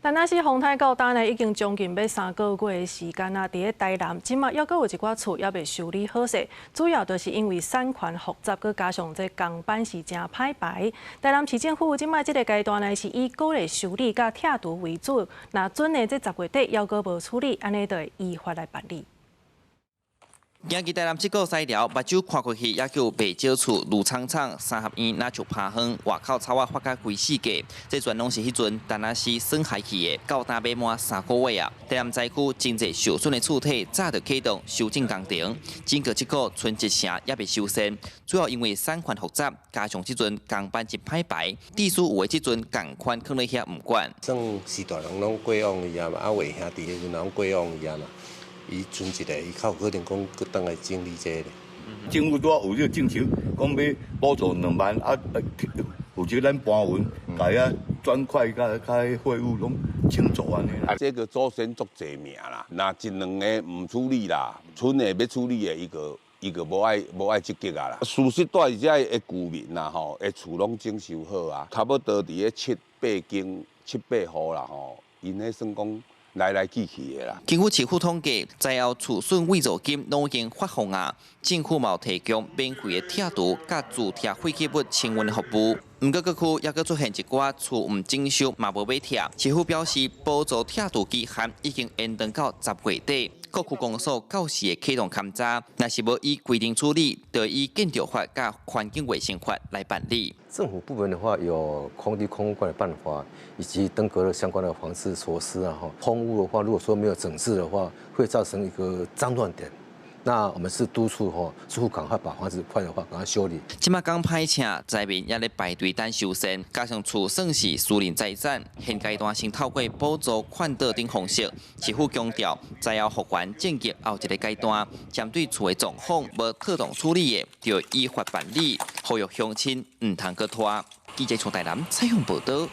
但那是風颱到今呢，已經將近欲3個月的時間啊！佇咧台南，這馬猶閣有一寡厝猶未修理好勢，主要就是因為產權複雜，閣加上這工班是誠歹排。台南市政府這馬這个階段呢，是以鼓勵修理佮拆除為主，若準呢這10月底猶閣無處理，按呢就會依法來辦理。行去台南這個西寮，目睭看過去，猶閣有袂少厝攄蒼蒼，三合院若像趴園，外口草仔發甲規世界。這全攏是彼陣陳阿詩損害去的，到今欲滿3個月啊！台南災區真濟受損的厝體早就啟動修整工程，整個這個春節城猶未修繕，主要因為產權複雜，加上這陣工班真歹排，地主有的這陣仝款囥咧遐毋管。算是大人攏過往伊啊嘛，啊話兄弟彼陣攏過往伊啊嘛。伊賰一个，伊較有可能講閣轉來整理這个。政府拄仔有這个政策，講欲補助2萬啊，負責咱搬運，共遐磚塊佮佮廢物攏清除按呢啦。這个祖先足濟名啦，若一兩个毋處理啦，村的欲處理的，伊個無愛積極啊啦。事實蹛佇遮的居民啦吼，的厝攏整修好啊，差不多佇咧七八間、七八戶啦吼，𪜶彼算講來來去去的啦。根據市府統計，災後厝損慰助金攏已經發放啊，政府嘛有提供免費的拆除佮自拆廢棄物清運的服務。毋過各區猶閣出現一寡厝毋整修嘛無欲拆。市府表示，補助拆除期限已經延長到10月底，各區公所到時會啟動勘查，若是無依規定處理，就以建築法佮環境衛生法來辦理。政府部門的話，有空地空污管理辦法，以及登革熱相關的防治措施啊。哈，空屋的話，如果說沒有整治的話，會造成一個髒亂點。那我們是督促吼，住戶趕快把房子壞的話，趕快修理。這馬講歹請，災民也咧排隊等修繕，加上厝算是私人財產，現階段先透過補助勸導等方式，市府強調災後復原進入後一个階段，針對厝的狀況無妥當處理的，就依法辦理，呼籲鄉親毋通閣拖。記者從台南採訪報導。